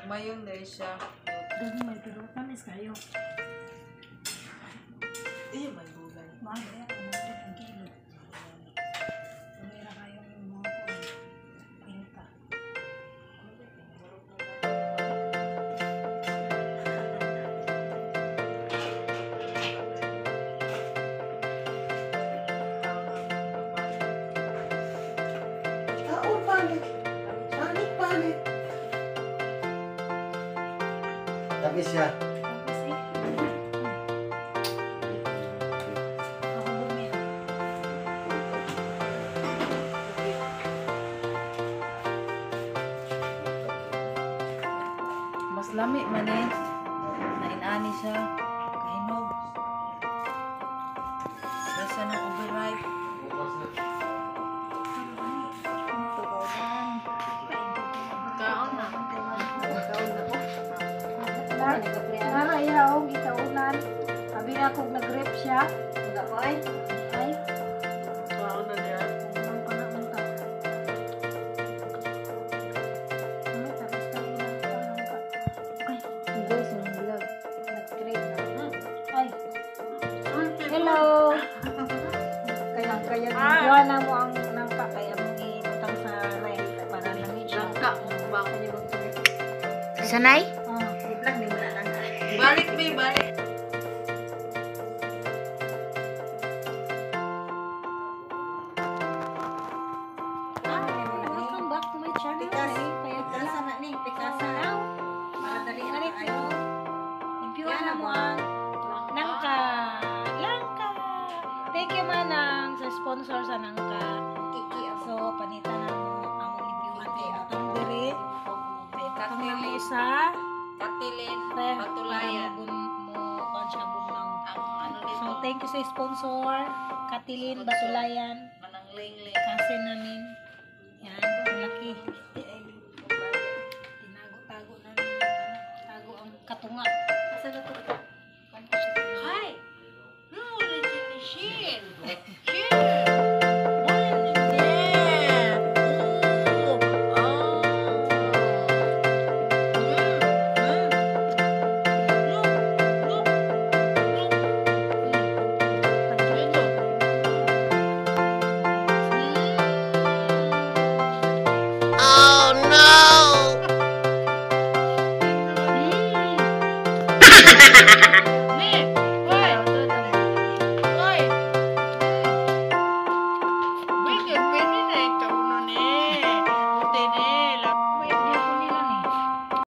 Mayon dahil siya. Ganun may pero tamis kayo. Eh, may gulay. Mahal kaya kung natin ang kilo. Tumira kayong mga kuwan. Pinta. Tao, panik. Panik, panik. Tamis siya. Tapos eh. Ako bumili. Mas lami man eh. Nainani siya. Kahinog. Kaysa ng overripe. Kaon na. Kaon na po. Nara iya og gitaunan. Abi na kog nag-rep siya. Wala ko ay. Ay, Kaon na niya. ang panahon ta. Ay, tapos tayo ng panangka. Guys, yung vlog. Nag-crave na. Ay. Hello. Kaya kaya gawa na mo ang nangka kaya mo ibutang sa ref para lamig siya. Langka mo ba ako niyo mag Sanay? Oh. I-vlog ni mo na lang. Balik, be, balik. Welcome back to my channel. Pikas. Kaya Pikasa na ni, pikasa. Para dali na Balik ayo. Limpiwan na mo ang nangka. Langka. Thank you, Manang, sa sponsor sa nangka. Kiki ako. So, panita na mo among limpiwan kay butang diri. Kay butang na mo sa Katilin, ref. Batulayan. Para mo kuan siya bunang. Ang ano nito. So, thank you sa sponsor, Katilin Batulayan. Manang ling-ling. Kasi namin. Yan, ang laki. Tinago-tago namin. Ano, tago ang katunga. Asa na to?